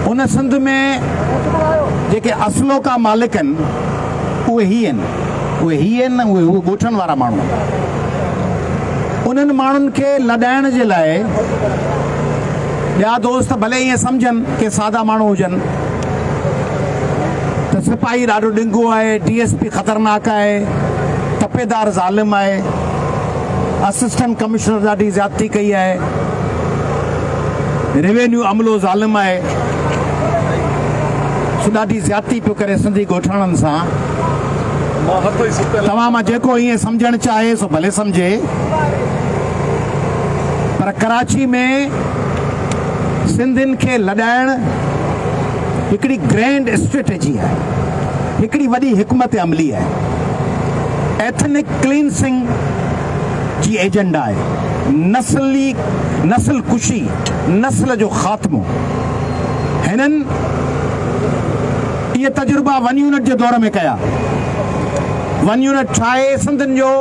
ان سنڌ ۾ جيڪي اصلوڪا مالڪ آهن اهي هي آهن، اهي هي آهن اهي هو ڳوٺن وارا ماڻهو آهن. انهن ماڻهن کي لڏائڻ جي لاء ٻيا دوست ڀلي ائين سمجهن ڪي سادا ماڻهو هجن ته سپاهي ڏاڍو ڏنگو آهي، ڊي ايس پي خطرناڪ آهي، تپيدار ظالم آهي، اسسٽنٽ ڪمشنر ڏاڍي زيادتي ڪئي آهي. روينيو عملو ظالم آهي سو ڏاڍي زيادتي پيو ڪري سنڌي ڳوٺاڻن سان. توهان مان جيڪو ائين سمجهڻ چاهي سو ڀلي سمجهي پر ڪراچي ۾ سنڌين کي لڏائڻ هڪڙي گرينڊ اسٽريٽجي آهي، هڪڙي وڏي حڪمت عملي آهي. ايٿنڪ ڪلينسنگ جي ايجنڊا آهي، نسلي نسل ڪشي، نسل جو خاتمو. هنن اهي تجربا ون يونٽ جي دور ۾ ڪيا. ون يونٽ ٺاهي سنڌين جو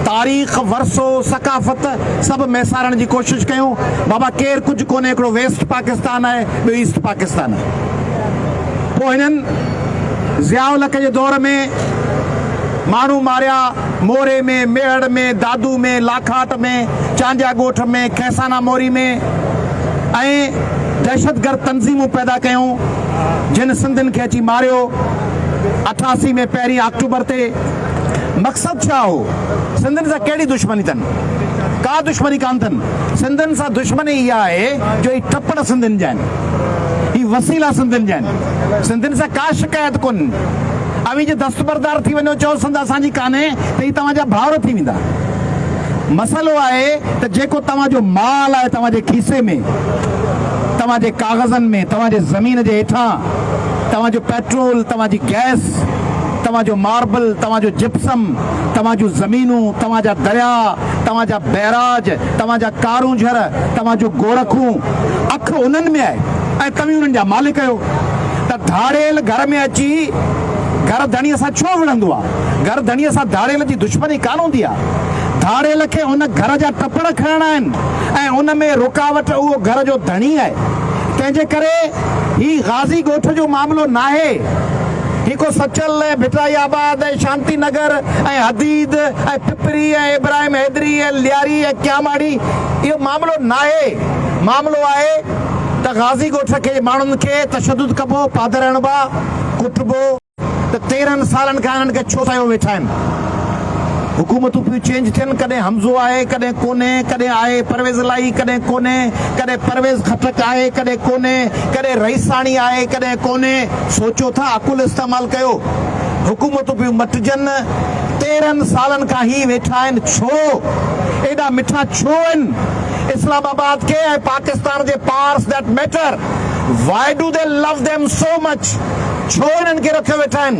تاريخ، ورثو، ثقافت سڀ ميسارڻ جي ڪوشش ڪيون. بابا ڪير ڪجهه ڪونهي، هڪڙو ويسٽ پاڪستان آهي، ٻيو ايسٽ پاڪستان آهي. پوء هنن ضياء الحق جي دور ۾ ماڻهو ماريا، موري ۾، ميهڙ ۾، دادو ۾، لاکاٽ ۾، چانڊيا ڳوٺ ۾، کيسانا موري ۾ ۽ دهشتگرد تنظيمون پيدا ڪيون جن سنڌين کي اچي ماريو. 88 ۾ پهرين آڪٽوبر تي مقصد ڇا هو؟ سنڌين سان ڪهڙي دشمني اٿن؟ ڪا دشمني ڪانه اٿن. سنڌين سان دشمني اها آهي جو هي ٽپڙ سنڌين جا آهن، هي وسيلا سنڌين جا آهن. سنڌين سان ڪا شڪايت ڪونهن. اوهين جي دستبردار ٿي وڃو چئو سنڌ اسان جي ڪانهي ته هي توهان جا ڀائر ٿي ويندا. مسئلو آهي ته جيڪو توهان جو مال آهي توهان جي کيسي ۾، توهان جي ڪاغذن ۾، توهان جي زمين جي هيٺان، توهان جو پيٽرول، توهان جي گئس، توهان جو ماربل، توهان جو جپسم، توهان جون زمينون، توهان جا درياء، توهان جا بئراج، توهان جا ڪارونجهر، توهان جون گورکون، اک انهن ۾ آهي ۽ توهين انهن جا مالڪ آهيو. ته ڌاڙيل گهر ۾ اچي گهر ڌڻيء سان ڇو وڙهندو آ؟ گهر ڌڻيء سان ڌاڙيل جي دشمني ڪانه هوندي آ. ڌاڙيل کي ان گهر جا ٽپڙ کڻڻا آهن ۽ ان ۾ رڪاوٽ اهو گهر جو ڌڻي آهي. تنهن جي ڪري هي غازي ڳوٺ جو معاملو ناهي. هي ڪو سچل ۽ ڀٽائي آباد ۽ شانتي نگر ۽ حديد ۽ پپري ۽ ابراهيم حيدري ۽ لياري ۽ ڪياماڙي اهو معاملو ناهي. معاملو آهي ته غازي ڳوٺ کي ماڻهن کي تشدد ڪبو، پادر هڻبا، ڪٽبو. ته 13 سالن کان انهن کي ڇو سهيو ويٺا آهن؟ حڪومتون پيون چينج ٿين، ڪڏهن حمزو آهي، ڪڏهن ڪونهي، ڪڏهن آهي پرويز الاهي، ڪڏهن ڪونهي، ڪڏهن پرويز خٽڪ آهي، ڪڏهن ڪونهي، ڪڏهن رئيساڻي آهي، ڪڏهن ڪونهي. سوچو ٿا، عقل استعمال ڪيو. حڪومتون پيون مٽجن، 13 سالن کان هي ويٺا آهن، ڇو؟ ايڏا مٺا ڇو آهن؟ اسلام آباد کي ۽ پاڪستان جي powers that matter why do they love them so much ڇو انهن کي رکيو ويٺا آهن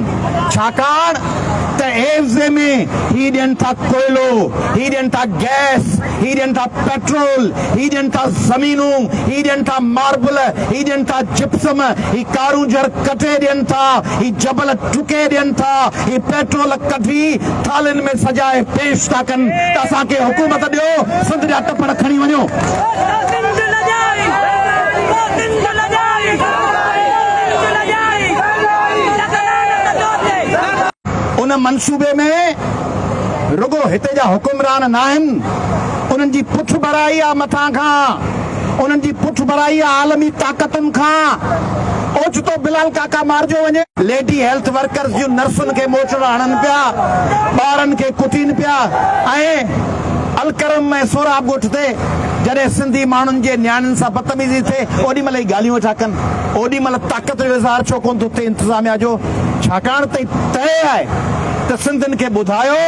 ڇاڪاڻ ته عيوضي ۾ هي ڏين ٿا ڪوئلو هي ڏين ٿا گئس هي ڏين ٿا پيٽرول هي ڏين ٿا زمينون هي ڏين ٿا ماربل هي ڏين ٿا جپسم هي ڪارونجهر ڪٽي ڏين ٿا هي جبل ٽڪي ڏين ٿا هي پيٽرول ڪڍي ٿالهين ۾ سجائي پيش ٿا ڪن ته اسان کي حڪومت ڏيو، سنڌ جا ٽپڙ کڻي وڃو. ان منصوبي ۾ رڳو هتي جا حڪمران ناهن، انهن جي پٺڀرائي آ مٿان کان. انهن جي پٺڀرائي عالمي طاقتن کان اوچتو بلال ڪاڪا مارجيو وڃي. ليڊي هيلٿ ورڪرز جون نرسن کي موچڙا هڻن پيا، ٻارن کي ڪٽين پيا ۽ الڪرم ۽ سهراب ڳوٺ تي جڏهن سنڌي ماڻهن جي نياڻين سان بدتميزي ٿئي اوڏي مهل هي ڳالهيون ويٺا ڪن. اوڏي مهل طاقت جو اظهار ڇو ڪونه ٿو ٿئي انتظاميا جو ڇاڪاڻ ته طئي آهي ته سنڌين کي ٻڌايو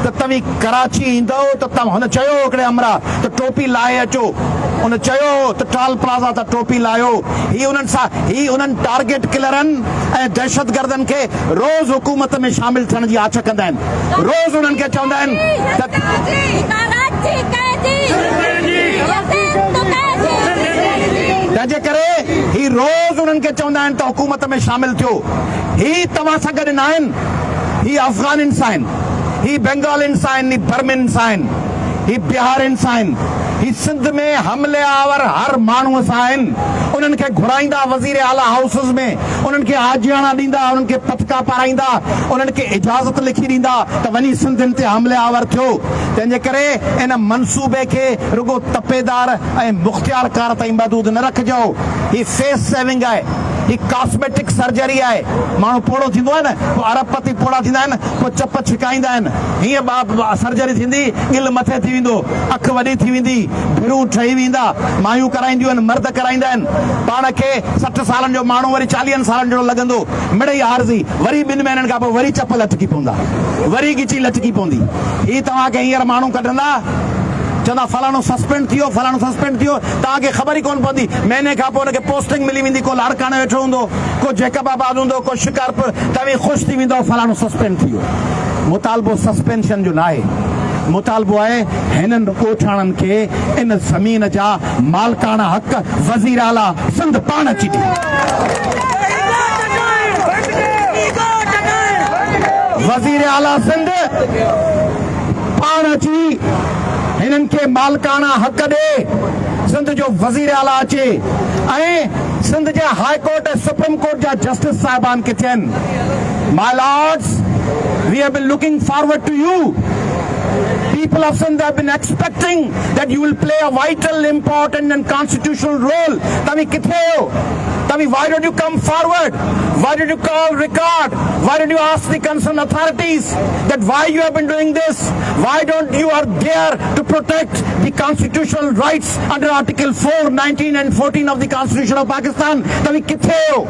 ته توهين ڪراچي ايندؤ ته توهان هن چيو هو هڪڙي همراهه ته ٽوپي لاهي اچو ان چيو هو ته ٽال پلازا تان ٽوپي لاهيو هي انهن سان هي انهن ٽارگيٽ ڪلرن ۽ دهشتگردن کي روز حڪومت ۾ شامل ٿيڻ جي آڇ ڪندا آهن روز انهن کي چوندا آهن ته. تنهن جي ڪري هي روز انهن کي چوندا آهن ته حڪومت ۾ شامل ٿيو هي توهان سان گڏ ناهن هي افغانين سان آهن هي بينگالين سان آهن هي برمين سان آهن هي بهارين سان آهن، هي سنڌ ۾ حملي آور هر ماڻهوء سان آهن. انهن کي گهرائيندا وزير اعليٰ هائوسز ۾ انهن کي آجياڻا ڏيندا، انهن کي پتڪا پارائيندا، انهن کي اجازت لکي ڏيندا ته وڃي سنڌين تي حملي آور ٿيو. تنهن جي ڪري ان منصوبي کي رڳو تپيدار ۽ مختيارڪار تائين محدود نه رکجو. هي فيس سيونگ آهي. هي ڪاسميٽڪ سرجري آهي. ماڻهو پوڙهو ٿيندو آهي نه پوء ارب پتي پوڙها ٿيندا آهن پوء چپ ڇڪائيندا آهن. هيئن سرجري ٿيندي ڳل مٿي ٿي ويندو، اک وڏي ٿي ويندي، ڀرون ٺهي ويندا، مايون ڪرائينديون آهن، مرد ڪرائيندا آهن. پاڻ کي 60 سالن جو ماڻهو وري چاليهن سالن جهڙو لڳندو. مڙئي عارضي، وري ٻن مهينن کان پوء وري چپ لٽڪي پوندا، وري ڳچي لٽڪي پوندي. هي توهان کي هينئر ماڻهو ڪڍندا، چوندا فلاڻو سسپينڊ ٿي ويو، فلاڻو سسپينڊ ٿي ويو، توهان کي خبر ئي ڪونه پوندي. مهيني کان پوء ان کي پوسٽنگ ملي ويندي، ڪو لاڙڪاڻي ويٺو هوندو، ڪو جيڪب آباد هوندو، ڪو شڪارپور، توهين خوش ٿي ويندؤ فلاڻو سسپينڊ ٿي ويو. مطالبو سسپينشن جو ناهي، مطالبو آهي هنن ڳوٺاڻن کي ان زمين جا مالڪاڻا حق وزيراعليٰ سنڌ پاڻ اچي ڏي. وزيراعليٰ سنڌ پاڻ اچي هنن کي مالڪاڻا حق ڏي، سنڌ جو وزيراعليٰ اچي ۽ سنڌ جي هاء ڪورٽ ۽ سپريم ڪورٽ جا جسٽس صاحبان ڪٿي آهن؟ My lords, we have been looking forward to you. People of Sindh have been expecting that you will play a vital, important and constitutional role. توهين ڪٿي آهيو؟ توهين why don't you come forward? Why don't you call record? Why don't you ask the concerned authorities that why you have been doing this? Why don't you are there to protect the constitutional rights under Article 4, 19 and 14 of the Constitution of Pakistan? توهين ڪٿي آهيو؟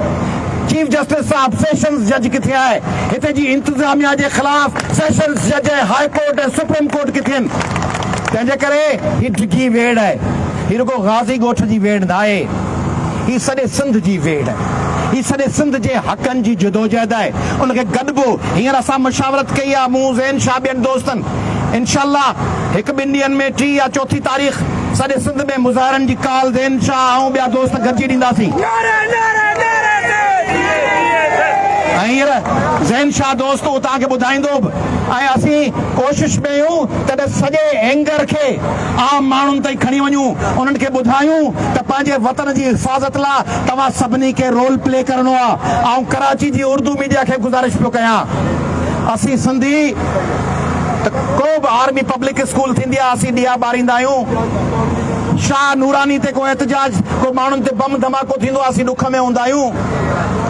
Chief justice صاحب sessions جج ڪٿي آهي؟ هتي جي انتظاميا جي خلاف سيشنز جج ۽ هاء ڪورٽ ۽ سپريم ڪورٽ ڪٿي آهن؟ تنهن جي ڪري هي ڊگهي ويڙهه آهي. هي رڳو غازي ڳوٺ جي ويڙهه ناهي. هي سڄي سنڌ جي ويڙهه آهي. هي سڄي سنڌ جي حقن جي جدوجهد آهي. ان کي گڏبو. هينئر اسان مشاورت ڪئي آهي مون، زين شاهه ٻين دوستن. انشاء الله هڪ ٻن ڏينهن ۾ ٽي يا چوٿين تاريخ سڄي سنڌ ۾ مظاهرن جي ڪال زين شاهه آئون ٻيا دوست گڏجي ڏينداسين. ۽ هينئر زين شاهه دوست اهو توهان کي ٻڌائيندو به ۽ اسين ڪوشش ۾ آهيون ته سڄي اينگر کي عام ماڻهن تائين کڻي وڃون انهن کي ٻڌايون ته پنهنجي وطن جي حفاظت لا توهان سڀني کي رول پلي ڪرڻو آ. آئون ڪراچي جي اردو ميڊيا کي گذارش پيو ڪيان اسين سنڌي ته ڪو به آرمي پبلڪ اسڪول ٿيندي آ اسين ڏيئا ٻاريندا آهيون شاهه نوراني تي ڪو احتجاج ڪو ماڻهن تي بم ڌماڪو ٿيندو آ اسين ڏک ۾ هوندا آهيون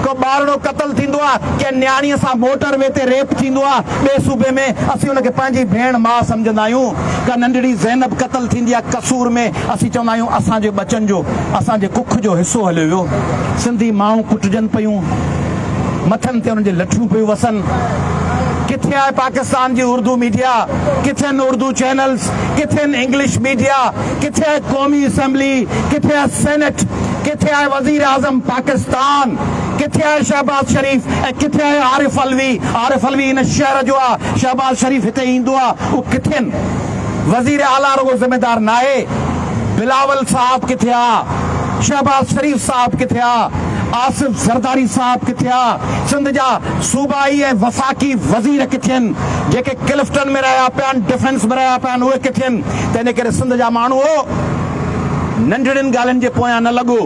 ڪو ٻارڙو قتل ٿيندو آ ڪنهن نياڻي سان موٽر وي تي ريپ ٿيندو آ ٻئي صوبي ۾ اسين ان کي پنهنجي ڀيڻ ماء سمجهندا آهيون ڪا ننڍڙي زينب قتل ٿيندي آ قصور ۾ اسين چوندا آهيون اسان جي ٻچن جو اسان جي ڪک جو حصو هليو ويو سنڌي مائون ڪٽجن پيون مٿن تي انهن جي لٺيون پيون وسن ڪٿي آهي پاڪستان جي اردو ميڊيا ڪٿي آهن اردو چينلز ڪٿي آهن انگلش ميڊيا ڪٿي آهي قومي اسيمبلي ڪٿي آهي سينيٽ ڪٿي آهي وزير اعظم پاڪستان ڪٿي آهي شهباز شريف ۽ ڪٿي آهي عارف علوي عارف علوي هن شهر جو آهي شهباز شريف هتي ايندو آهي اهو ڪٿي آهن وزير اعليٰ رڳو ذميدار ناهي بلاول صاحب ڪٿي آ شهباز شريف صاحب ڪٿي آ آصف زرداري صاحب ڪٿي آ سنڌ جا صوبائي ۽ وفاقي وزير ڪٿي آهن جيڪي ڪلفٽن ۾ رهيا پيا آهن ڊفينس ۾ رهيا پيا آهن اهي ڪٿي آهن تنهن ڪري سنڌ جا ماڻهو ننڍڙين ڳالهين جي پويان نه لڳو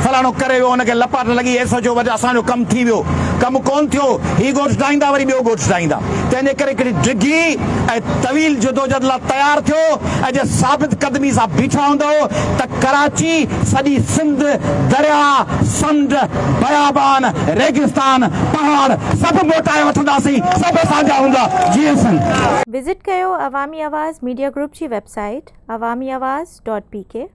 فلاڻو ڪري ويو ان کي لپاٽ لڳي ايس ايڇ او وٽ اسان جو ڪم ٿي ويو ڪم ڪون ٿيو هي ڳوٺ ڊاهيندا وري ٻيو ڳوٺ ڊاهيندا تنهن جي ڪري هڪڙي ڊگهي ۽ طويل جدوجھد لا تيار ٿيو ۽ جي ثابت قدمي سان بيٺا هوندؤ ته ڪراچي، سڄي سنڌ، درياء، سمنڊ، بيابان، ريگستان، پهاڙ سڀ موٽائي وٺنداسين، سڀ اسان جا هوندا. جيئي سنڌ. وزٽ ڪيو عوامي آواز ميڊيا گروپ جي website Awami Awaz dot P K.